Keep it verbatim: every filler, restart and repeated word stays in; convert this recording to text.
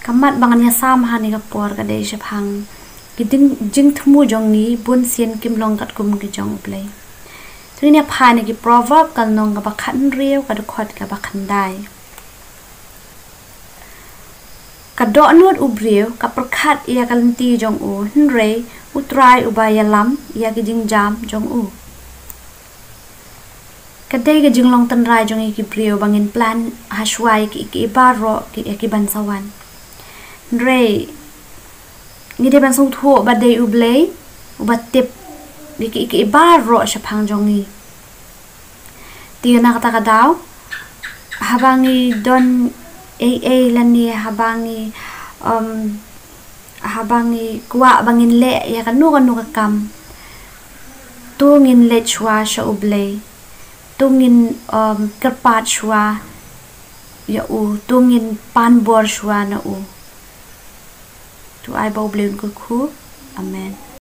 Ka mat ba ngan ïa sam ha kane ka por ka dei shaphang ki jingthmu jong ngi bun sien kim long katkum ki jong U Blei. To ngin ïa phai na ki Proverb ka lynnong kaba khathynriew ka dkhot kaba khyndai. Ka dohnud u briew ka pyrkhat ïa ka lynti jong u, hynrei U Trai uba ïalam ïa ki jingjam jong u. Ka dei ka jinglong tynrai jong ngi ki briew ba ngin plan hashwa ïa ki, ki baroh ki, ïa ki ban sa wan. Hynrei ngi dei ban sngewthuh ba dei U Blei uba tip ïa ki, ki baroh shaphang jong ngi. Te na kata ka daw, haba ngi don ei ei lane haba ngi, um, haba ngi kwah ba ngin leh ïa kano kano ka kam, to ngin leit shuwa sha U Blei, to ngin, um, kyrpad shuwa ïa u, to ngin pan bor shuwa na u. To ai ba U Blei un kyrkhu. Amen.